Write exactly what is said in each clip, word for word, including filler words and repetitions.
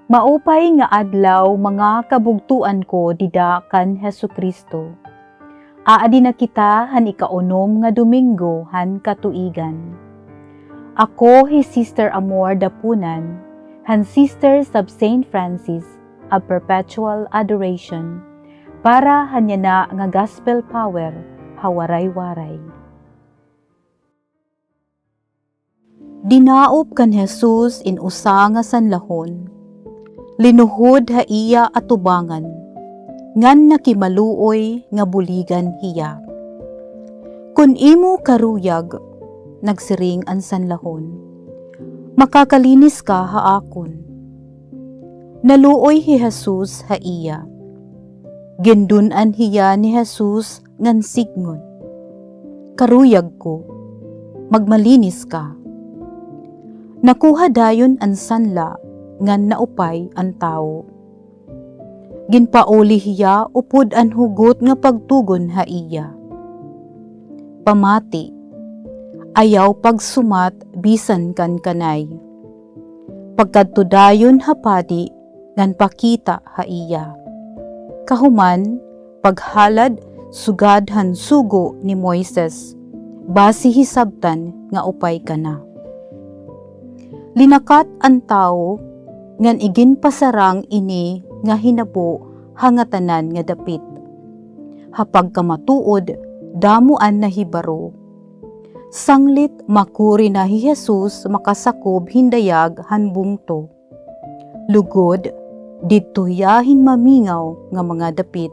Maupay nga adlaw, mga kabugtoan ko dida kan Jesu-Cristo. Aadi na kita han ikaunom nga Domingo han katuigan. Ako hi Sister Amor Dapunan, han Sisters of Saint Francis of Perpetual Adoration, para han yana nga Gospel Power ha Waray-Waray. Dinaop kan Jesus in usa nga sanlahon, linuhod ha iya atubangan, ngan nakimaluoy nga buligan hiya. "Kon imo karuyag," nagsiring an sanlahon, "makakalinis ka ha akon." Naluoy hi Jesus ha iya. Gindun-an hiya ni Jesus ngan sidngon, "Karuyag ko, magmalinis ka." Nakuha dayon an sanla ngan naupay an tawo. Ginpauli hiya upod an hugot nga pagtugon ha iya. Pamati, ayaw pagsumat bisan kan kanay. Pagkadto dayon ha padi ngan pakita ha iya. Kahuman, paghalad sugad han sugo ni Moises, basi hisabtan nga upay ka na. Linakat an tawo, ngan iginpasarang ini nga hinabo ha ngatanan nga dapit. Ha pagkamatuod, damo an nahibaro. Sanglit makuri na hi Jesus makasakob hin dayag han bungto. Lugod, didto hiya hin mamingaw nga mga dapit,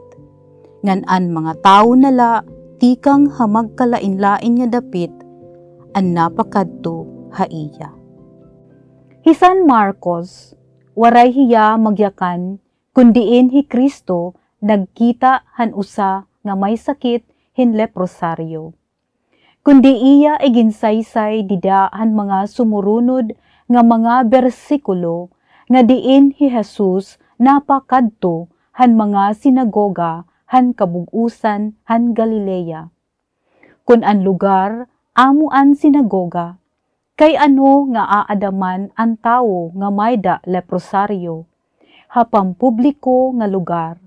ngan an mga tawo na la tikang ha magkalainlain nga dapit an napakadto ha iya. Hi San Marcos, waray hiya magyakan kon diin hi Cristo nagkita han usa nga may sakit hin leprosaryo. Kundi iya iginsaysay dida han mga sumurunod nga mga bersikulo nga diin hi Jesus napakadto han mga sinagoga han kabug-osan han Galilea. Kon an lugar amo an sinagoga, kay ano nga aadaman an tawo nga mayda leprosaryo ha pampubliko nga lugar,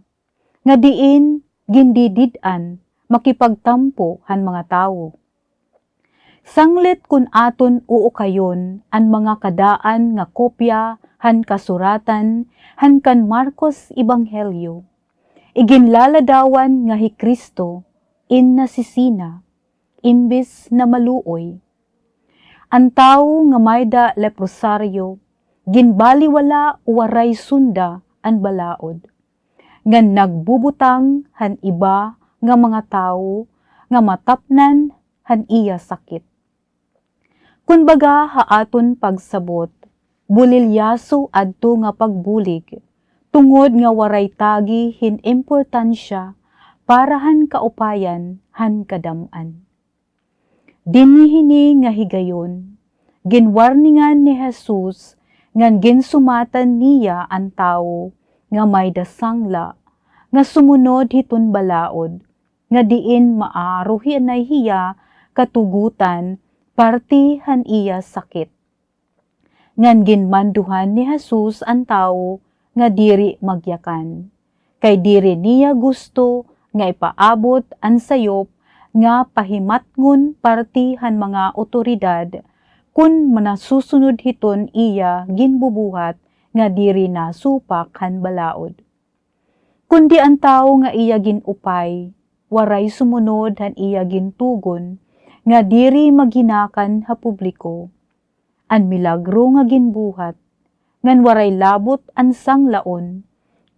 nga diin gindidid-an makipagtampo han mga tawo? Sanglit kon aton uukayon an mga kadaan nga kopya han kasuratan han kan Marcos Ebanghelyo, iginlaladawan nga hi Cristo in nasisina, imbis na maluoy. An tawo nga mayda leprosaryo, ginbaliwala waray sunda an balaod, ngan nagbubutang han iba nga mga tawo nga matapnan han iya sakit. Kon baga ha aton pagsabot, bulilyaso adto nga pagbulig, tungod nga waray tagi hin importansya para han kaupayan han kadam-an. Dinhi hini nga higayon, ginwarningan ni Jesus ngan ginsumatan niya an tawo nga mayda sangla nga sumunod hiton balaod, nga diin maaruhianay hiya katugotan parti han iya sakit. Ngan ginmandohan ni Jesus an tawo nga diri magyakan, kay diri niya gusto nga ipaabot an sayop nga pahimatngon parti han mga awtoridad kon manasusunod hiton iya ginbubuhat nga diri nasupak han balaod. Kundi an tawo nga iya gin-upay, waray sumunod han iya gintugon nga diri maghinakan ha publiko. An milagro nga ginbuhat, ngan waray labot an sanglaon,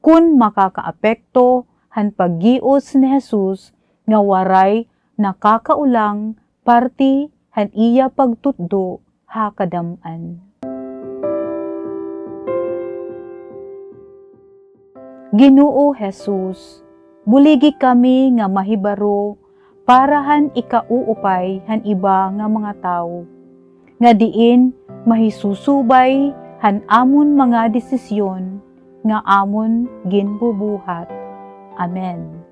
kon makakaapekto han paggios ni Jesus nga waray nakakaulang parti han iya pagtutdo ha kadam-an. Ginoo Jesus, buligi kami nga mahibaro para han ikauupay han iba nga mga tawo, nga diin mahisusubay han amon mga desisyon nga amon ginbubuhat. Amen.